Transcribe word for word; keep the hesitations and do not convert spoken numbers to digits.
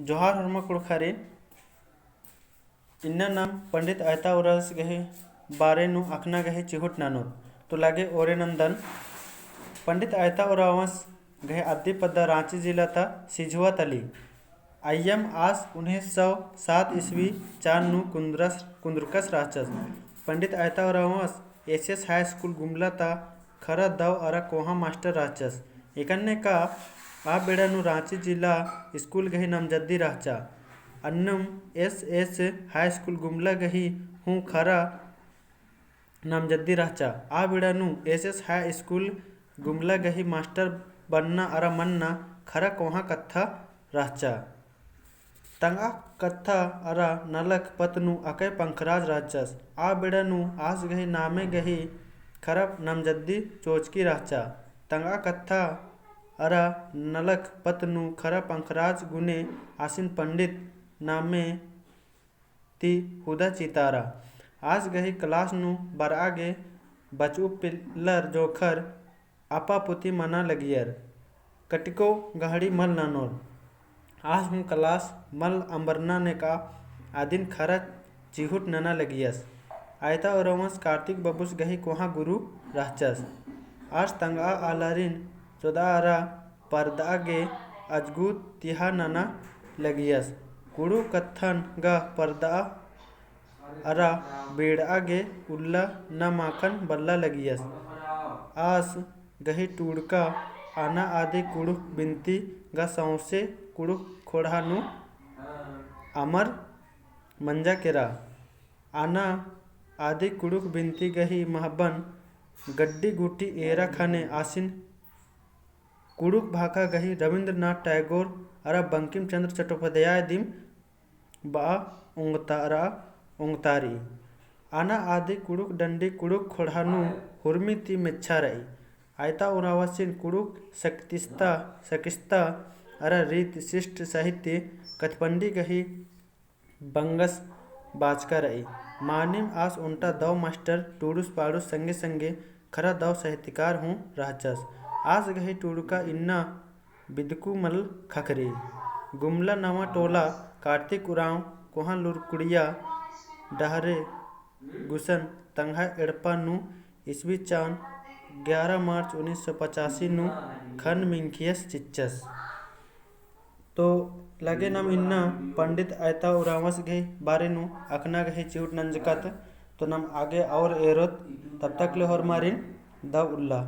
जोहार होरमा कुँड़ुख़ारिन। इन्ना नाम पंडित अयता उराँवस गही बारे नू अख़ना गही चिहुट ननोत। तो लगे ओरे नंदन। पंडित अयता उराँवस गही अद्दी पद्दा राँची जिला ता सिझुआ तली। अइय्यम आस उन्नीस सौ सात ईस्वी चान नू कुन्दरस, कुन्दुरकस रहचस। पंडित अयता उराँवस एस एस हाई स्कूल गुमला ता खरा दव अरा कोहाँ मास्टर रहचस। एकन्ने का आ बेड़ा नू राँची जिला स्कूल गही नामजद्दी रहचा। अन्नुम एस एस हाई स्कूल गुमला गही हूँ खरा नामजद्दी रहचा। आ बेड़ा नू एस एस हाई स्कूल गुमला गही मास्टर बन्ना अरा मन्ना खरा कोहाँ कत्था रहचा। तंगआ कत्था अरा नलख पत्त नू अकय पंखराज रहचस। आ बेड़ा नू आस गही नामे गही खरा नामजद्दी चोचकी रहचा। तंगआ कत्था अरा नलख पत्त नू खरा पंखराज गुने आसिन पंडित नामे ती हुदा चितारा। आस गही क्लास नू बरआ गे बचऊ पिल्लर जोंख़र आपा पुती मना लगियर। कटिको गहड़ी मल ननोर। आस हूँ क्लास मल अम्बरना नेका अदिन खरा चिहुट नना लगियस। अयता उराँवस कार्तिक बबुस गही कोहाँ गुरु रहचस। आस तंगआ आलारिन चोदआ अरा परदआ गे अजगु तिहा नना लगियस। कुँड़ुख़ कत्थन गा परदआ अरा बेड़आ गे उल्ला न माखन बल्ला लगियस। आस गही टूड़का आना आदि कुँड़ुख़ बिनती गा सौंसे कुँड़ुख़ ख़ोंड़हा नू अमर मंजा केरा। आना आदि कुँड़ुख़ बिनती गही महबन गड्डी गूटी एरा ख़ने आसिन कुँड़ुख़ भाखा गही रवीन्द्रनाथ टैगोर अरा बंकिम चंद्र चट्टोपाध्याय दिम बआ ओंगतारा ओंगतारी। आना आदि कुँड़ुख़ डंडी कुँड़ुख़ ख़ोंड़हा नू हुरमी ती मेच्छा रई। अयता उराँवसिन कुँड़ुख़ सक्तिस्ता, सकिस्ता अरा रीत शिष्ट साहित्य कथपंडी गही बंगस बाचका रई। मानिम आस ओन्टा दव मास्टर टूड़ुस पाड़ुस संगे संगे खरा दव साहित्यकार हूँ रहचस। आस गही टूड़का इन्ना बिदकु मल ख़क्खरी। गुमला नवा टोला कार्तिक उराँव कोहाँ लुरकुड़िया डहरे गुसन तंग्है एड़पा नू ईस्वी चान ग्यारह मार्च उन्नीस सौ पचासी नू ख़न्न मिंख़ियस चिच्चस। तो लगे नाम इन्ना पंडित अयता उराँवस गही बारे नू अख़ना गही चिहुट नंजकत। तो नाम आगे और एरोत, तब तक ले होरमारिन दव उल्ला।